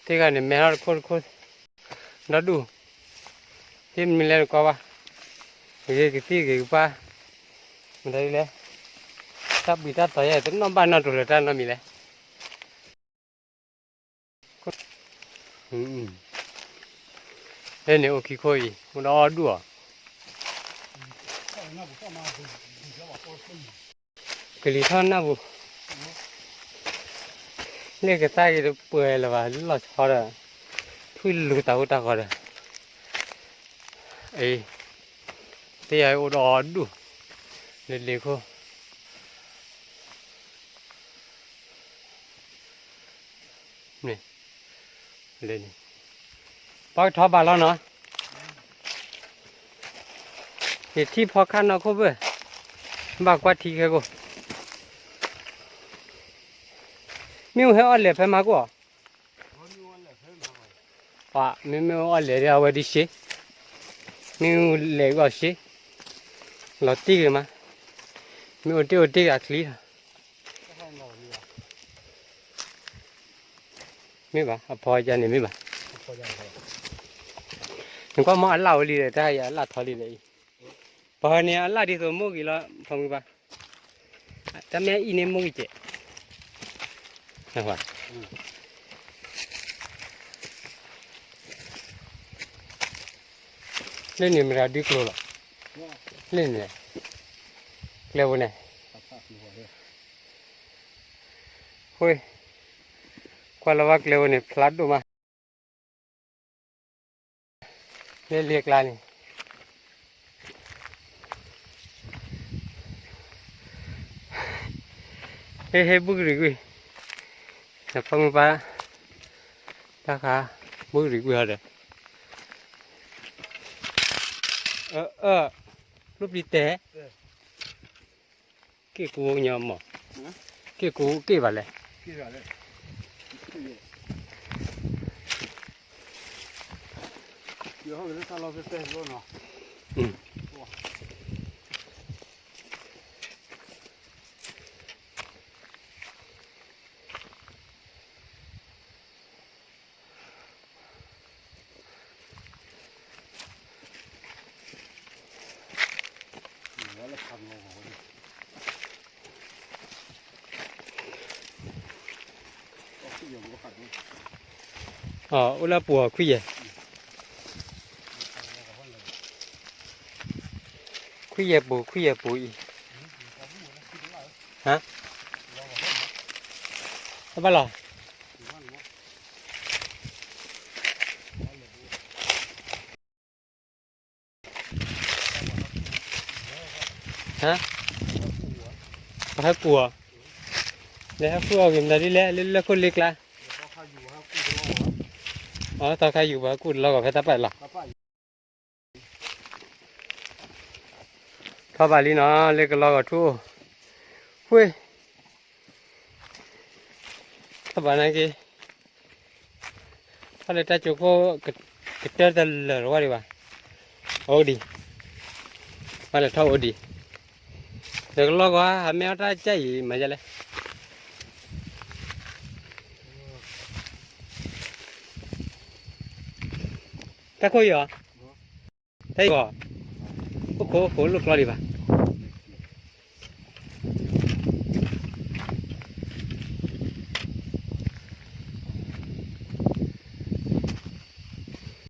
သ့ၣ်ဂၤန့ၣ် မဲထီၣ်တခိၣ်တခိၣ်, ဒီဒူၣ်, ဟ့ၣ်မနုၤလဲၣ်နကွၢ်ဘၣ်, ဂ့ၤကသံၣ်ဂ့ၤကပၢ်, မတၤဒ်လဲၣ်, တၢ်ဘှံးတၢ်တီၤယဲၢ် တနီၣ်ဘၣ်နီတြိၤလၢၤတၢ်နီတမံၤလဲၣ်. လၢန့ၣ်အိၣ်ခံခိၣ်အံၤ အိၣ်ဒီဒူၣ်အီၤ, ကလံၤထီၣ်နၢ်ပူၤ, လ့ၣ်ကသၣ်ဂ့ၤတပှဲၤလၢၤဘၣ် လီၤဆီဒီး, ထွံၣ်လူၤတၢ်ဟူတၢ်ဂီၤဒီး, အံၤ, သ့ၣ်ယၤအိၣ်ဒီဒူၣ်, လၢလ့ခိၣ် န့ၣ်, လၢန့ၣ်, ပှၤကထီၣ်ဘၣ်လီၤနီၤ, ယထံၣ်ဖီခါနီၢ်ခိၣ်ဘၣ်, ဘၣ်ကွၢ်ထံခဲကိၣ်, မ့ၣ်အူဟဲအီၣ်လဲၤဖဲမၤကိၣ်အီၤ, ပှၤမ့မ့ၢ်အီၣ်လဲၤဒီးအဝဲဒ်ရှ့, မ့ၣ်အူလဲၤဂီၢ်ရှ့, လီၤတံၢ်ဂ့ၤမး, မ့ၢ်အိၣ်တ့ၢ်အိၣ်တ့ၢ်ဂၤချံလီၤ. မ့ၢ်ဘၣ် အဖီယါန့ၣ်မ့ၢ်ဘၣ်, နကွၢ်မ့ၢ်အလၣ်ဝဲလံဒီး တၢ်အံၤအလၣ်ထီလံဒီးအံၤ, ပှၤဟဲန့ၣ်အလၣ်ဒ်သိးမိၢ်ဂ့ၤလီၤ ဖီမုၢ်ဘၣ်, တၢ်မ့ၢ်အံၤန့ၣ်မိၢ်ဂ့ၤကဲး, လၢန့ၣ်မတၤဒုကျိၤလီၤ, လၢန့ၣ်, ကျဲဝဲန့ၣ်, ဃ့, ကွၢ်လီၤဘၣ်ကျဲဝဲန့ၣ် ဖျါဒိၣ်မး, လၢလ့ကျါန့ၣ်, ဟ့ၣ်ဟ့ၣ်ဘူၣ်ကရံးကွံာ်, နဖီမုၢ်ပၢ်, တၢ်ဃး, ဘူၣ်ကရံးကွံာ်ဟီဒီး, အၢ, အၢ, ကျိပျံၤတဲာ် က့ၣ်ကူညီမး, က့ၣ်ကူက့ၣ်ဘၣ်လဲၣ်, အိၣ်လၢပူၤအီၤခွံယဲၢ်, ခွံယဲၢ်ပူၤ ခွံယဲၢ်ပူၤအံၤ, ဟါ, အဘၣ်လီၤ ဟါ, ပှၤဟဲကူၣ်အီၤ, လဲၤဟဲကူၣ်အီၤဂ့ၤမတၤဒ်လဲၣ် လၢလၢခိၣ်လ့ကျါ, အသီခါယူၤပှၤဟဲကူၣ်တလီၢ်ဂီၤဖဲတၢ်ပာ်လီၤ. ထီၣ်ဘၣ်လံနီၤ လၢကလီဂီၤထူၣ်အိၣ်, ဝ့ၢ်, ထီၣ်ဘၣ်နာ်က့ၤ, ထီၣ်လၢတၢ်ကၠိခိၣ်, ကတၢၢ်တလၢာ်တဝၢ်ဒံးဘၣ်, အိၣ်ဒံး, ဘၣ်လဲၤထီၣ်အိၣ်ဒံး, လၢကလီဂီၤ အမ့ၢ်အီၣ်တၢ်ကၢ်အံၤမၤယါလဲၣ် တၢ်ခိၣ်အံၤအီၤ, တၢ်အံၤဂီၤ, အိၣ်ခိးအိၣ်ခိးလိၣ်ကျီဒံးဘၣ်,